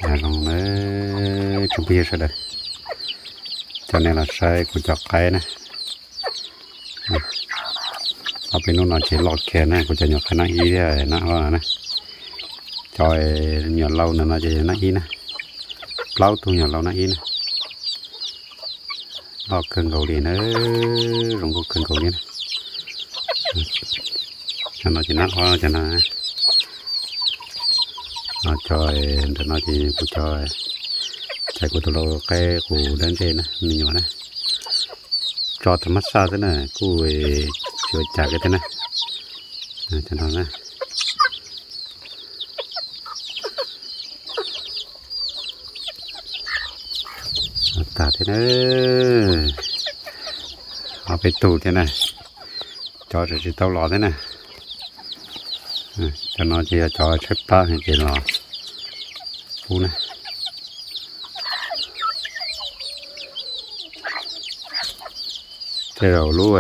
Zoo na, tsoom phooj ywg sawv daws, coj nej los saib kuv cov qaib na. Ob peb hnub no ces loj kiag na, kuv cov nyuam qaib nab ib thiab nab ob na. Cov nyuam lau ntawm no ces nab ib na, plaub tug nyuam lau nab ib na. Loj kawg nkaus li na, zoo nkauj kawg nkaus li na. Cov no ces nab ob cov no. Cov ntawm no ces kuv cov, cais kuv tus lau qaib qus dawb ntsej na, me nyuam na. Tso tham mab saj xwb na, kuj tsis ua cas kiag thiab na. Cov no na. Tag thiab na, ob peb tug thiab na, cov tseem tsis tau los thiab na. Cov no ces yog cov tshaib plab ces los pub na. Tej zaum lub,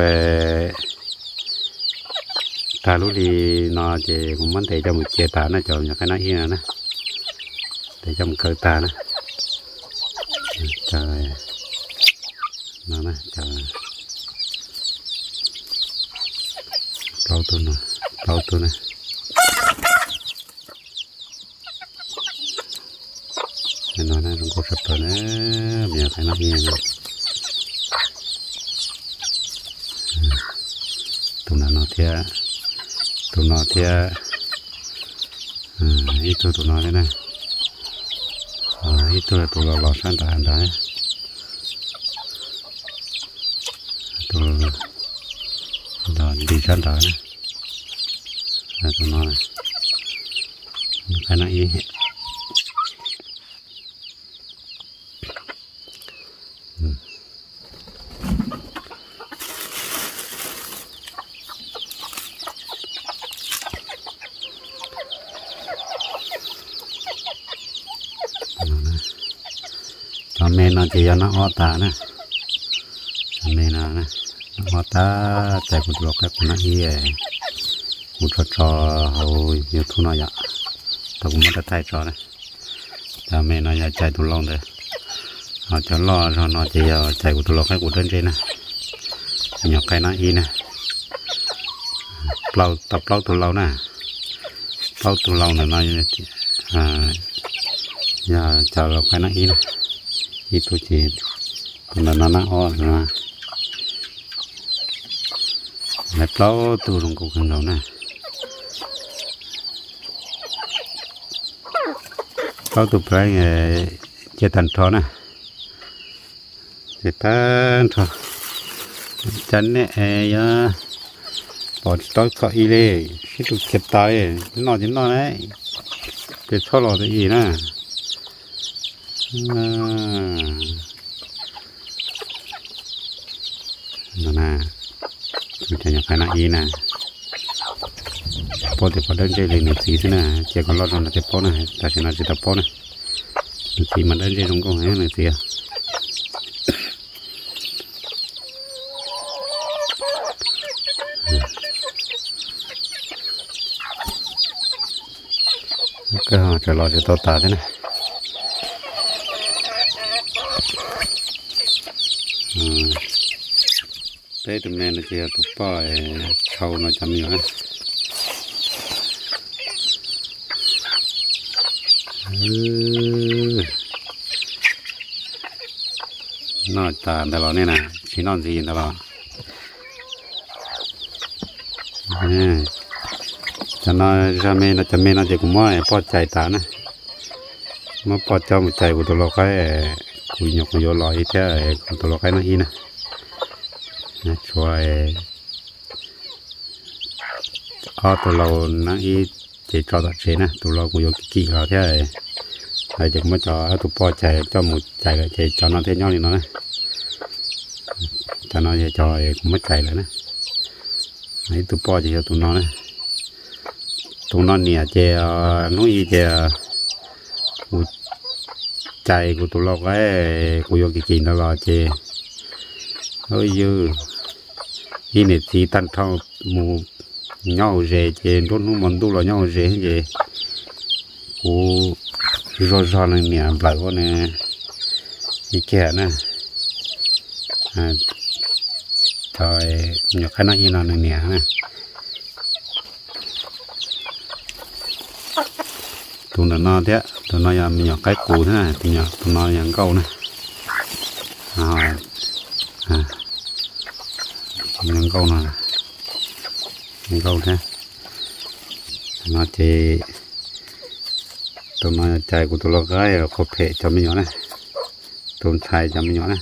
tag lub hli no ces kuv muab ntes coj mus cia tas na, cov nyuam qaib nab ib no na, ntes coj mus kaw tag na. Cov no na, cov plaub tug no, plaub tug na. No na, zoo nkauj tshaj plaws na, me nyuam qaib nab ib no. Tus no thiab, tus no thiab, ib tug tus no thiab na. Ib tug tus los los sab nrad nrad, tus los nti sab nrad na. Tus no, qaib nab ib. Cov me no ces yog nab ob tas na. Cov me no, nab ob tas, cais kuv tus lau qaib qus nab ib, kuv tso tso hauv YouTube no yom, tau kuv muab rau thaij tso na. Cov me no yog cais tus lau ntawd, ho cov loj zog no ces yog cais kuv tus lau qaib qus dawb ntsej na. Nyuam qaib nab ib na, tau plaub tug lau na, plaub tug lau ntawm no yog cov lau qaib nab ib na, ib tug ces tus ntawm no nab ob no. Lawv plaub tug zoo nkauj kawg nkaus na. Plaub tug pleev cia tag nrho na. Cia tag nrho. Cas nej yuav pom tsis tau txog ib li, sib tw khiav tas li, noj ces noj na, ces txhob los ib na. No na, kuv cov nyuam qaib nab ib na, paub tias pom dawb ntsej li nws txiv xwb na, ces kom loj zog no thiaj paub na, tam sim no tsis tau paub na. Nws txiv mas dawb ntsej zoo nkauj heev nws txiv. Kawg ho tseem los tsis tau tas thiab na. Peb tus me no ces yog tus poj, tshau no cov me nyuam na. Noj tas ntawd los nej na, tsis noj ntxiv ntawd los. Cov no, zaj me no, cov me no ces kuv muab poj cais tas na. Muab poj coj mus cais kuv tus lau qaib, kuv nyuam qhuav yuav los ib thiab, kuv tus lau qaib nab ib na. Tshuav ob tug lau nab ib ces tso tom tsev na, tus lau kuv yuav kim los thiab. Ces kuv muab cov ob tug poj cais coj mus cais lawm ces cov no thiaj nyob li no na. Cov no yog cov kuv muab cais lawm na. Ib tug poj ces yog tus no na. Tus no niam ces hnub ib ces kuv cais kuv tus lau qaib, kuv yuav kim kim ntawd los ces ywg ib niam txiv tag nrho mus Nyob hauv zes ces nruab hnub hmo ntuj los nyob hauv zes ces kuv zog zog leej niam nplawm ua nws ib kiag na. Cov me nyuam qaib noj ib no nws niam na. Tus ntawm no thiab, tus no yog me nyuam qaib qus thiab, tus no yog nkauj na. Nkauj no, nkauj thiab. No ces tus no cais kuv tus lau qaib qhuav phem cov me nyuam na, tus ntxhais cov me nyuam na.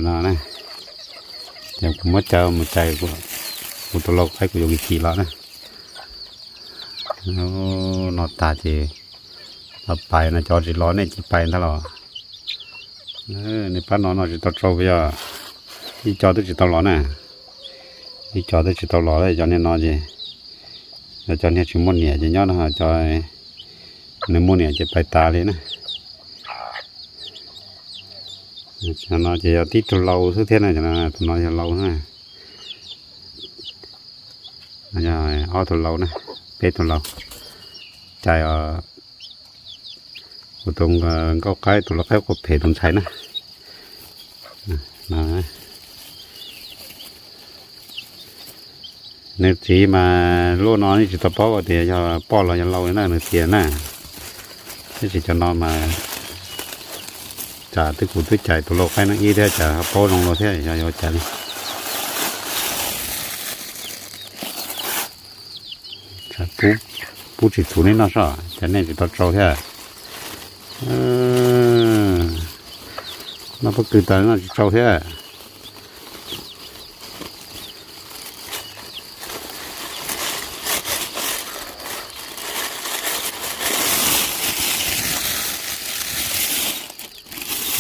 No na, ces kuv muab cais mus cais kuv tus lau qaib kuv yuav kim kim los na. No tag ces los pais no, cov tsis los nej cia pais ntag los. Nej pab no noj tsis tau tsau puas yog? Ib co twb tsis tau los na, ib co twb tsis tau los, cov niag no ces yog cov niag tsis muaj niam ces nyob no, cov nws muaj niam ces pais tas li na. Cov no ces yog tib tug lau xwb thiab na, tus no yog lau na. Ob tug lau na, peb tug lau. Cais os, kuv tus nkauj qaib, tus lau qaib qhuav phem tus ntxhais na. Nws txiv mas luaj no yeej tsis tau paub tias yog poj los yog lau na, nws tias na. Tab sis cov no mas tsam twb kuv twb cais tus lau qaib no ib thiab, tsam ho paub zoo luaj thiab, yog yuav cas li. Pub tsis txhuv nej noj soj, cas nej tsis tau tsau thiab. Noj pob kws tas noj tsis tsau thiab.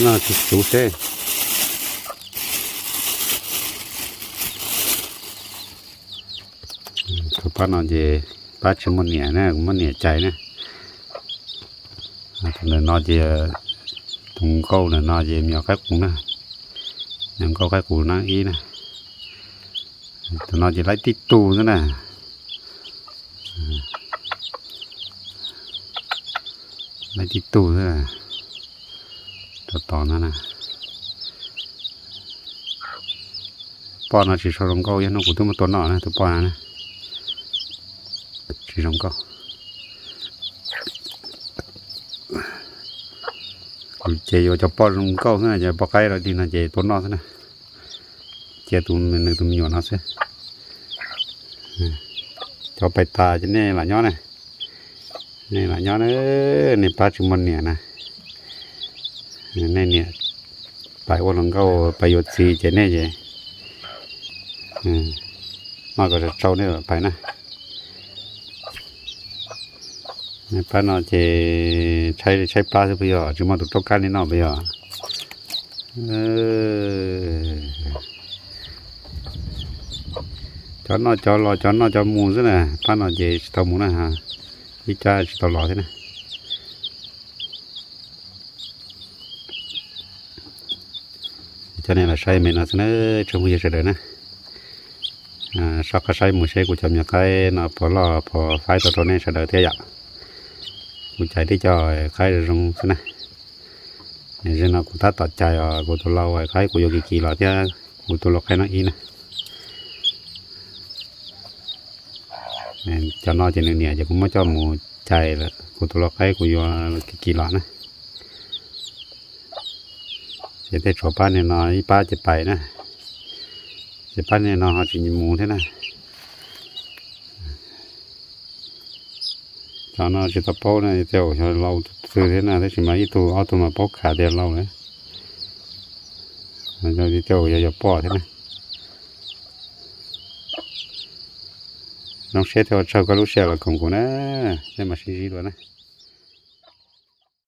Noj tsis txhuv seb. Tus pab no ces pab tsis muaj niam na, kuv muab niam cais na. Tus ntawm no ces tus nkauj ntawm no ces me nyuam qaib qus na, me nyuam nkauj qaib qus na ib na. Tus no ces laib tib tug xwb na. Laib tib tug xwb. Tos tos no na. Poj no tsis tshua zoo nkauj, yog hnub kuv twb muab tua noj na tus poj no na. Tsis zoo nkauj. Ces yuav cov poj zoo nkauj xwb na, cov poj qaib los dig no ces tua noj xwb na. Cia tus nws tus me nyuam no xwb. Cov pais tas ces nej lam nyob na. Nej lam nyob na, nej pab tsis muaj niam na. Nej niam pais ua hluas nkauj pais yuav txiv ces nej ces noj kom tsau tsau nej pais na. Pab no ces tshaib li tshaib plab xwb puas yog? Tsis muaj tus rov qab li no puas yog? Cov noj cov los cov noj cov mus xwb na, pab no ces tsis tau mus na, ib cab tsis tau los thiab na. Coj nej los saib me no xwb na, tsoom phooj ywg sawv daws na. Soj qab saib mus seb kuv cov me nyuam qaib no puas loj puas faib tau rau nej sawv daws thiab yom. Kuv cais tib co qaib zoo zoo xwb na. Zaum no kuv tab tom cais os, kuv tus lau qaib kuv yuav kim kim los thiab, kuv tus lau qaib no ib na. Cov no ces nws niam ces kuv muab coj mus cais lawm, kuv tus lau qaib kuv yuav kim kim los na. Ces tej tshuav pab niag no ib pab ces pais na, ces pab niag no ho tsis mus thiab na. Cov no tsis tau paub na, tej zaum yog lau tus twg thiab na, tab sis mas ib tug ob tug mas paub khav tias lau lawm. Tej zaum yog yog poj thiab na. Zoo siab thiab ua tsaug koj lub sij hawm los koom kuv na, peb mam sib ntsib dua na.